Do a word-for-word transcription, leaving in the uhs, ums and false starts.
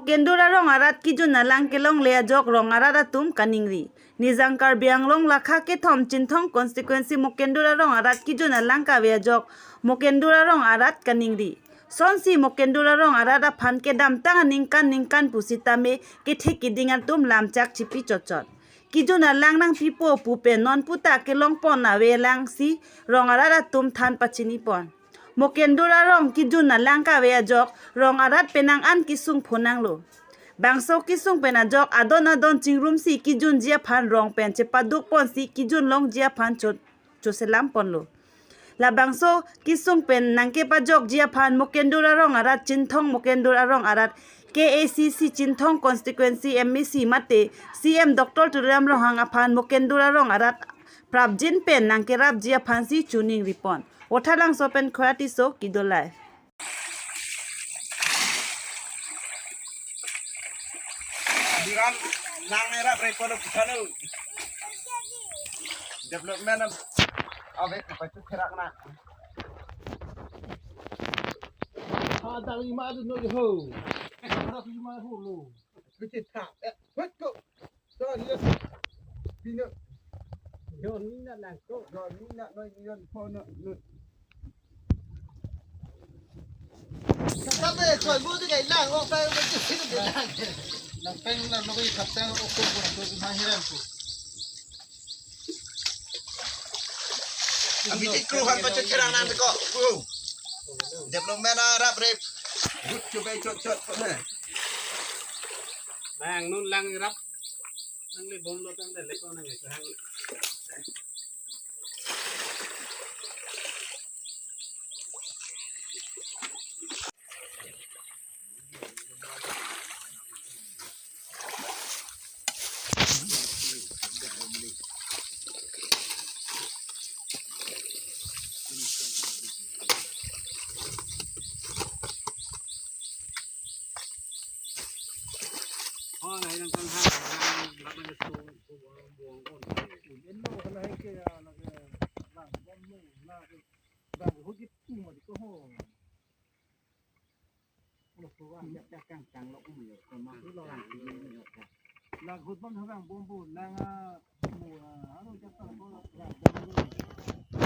Mokendur arong arat kejun alang kelongle ajok rong arat atum kaningri. Nijang Karbi Anglong lakha kethom Chinthong constituency Mokendur arong arat kejun alang kave ajok Mokendur arong arat kaningri. Sonsi Mokendur arong arat aphan kedamtang aningkan ningkan pusitame kethek keding atum lamchak chipi chotchot. Kejun alang nangpipo pupen non puta kelongpon ave langsi rong arat atum than pachinipon. Mokendur arong kejun alang kave ajok rong arat penang an kesung phonanglo. Bangso kesung pen ajok adon adon chingrumsi kejunji aphan rong pen chepadukponsi kejun longji aphan cho-, choselamponlo. Labangso kesung pen nangkepajokji aphan Mokendur arong arat Chinthong Mokendur arong arat K A C C Chinthong constituency M A C mate C M Doctor Tuliram Ronghang aphan Mokendur arong arat prapjin pen nangkerapji aphansi chuning ripon. Vothatlangso pen Khora Tisso, Kido Live. Diram nang erap repo lo pusano. Development am ave ke pachu kerak na. Ada lima tu no ho. Ada lima ho lo. Kecil tak. Eh, hut ko. So, lihat. Pina. Yon ni na lang ko. Yon ni na noi yon po na. Sampai kau buat tu kayak lang, orang saya tu sini dia lang. Lampeng lang, lebih kapten, okey, okey, okey, mahiran tu. Abiti kru han pacho cherang nang ko. Kru. Development arap rep. Good to be chot chot ko na. Bang nun lang rap. Nang le bom lo tang de le ko nang ke hang. Laghut bom habang bombo lang a mo aro jaka ko lang bombo.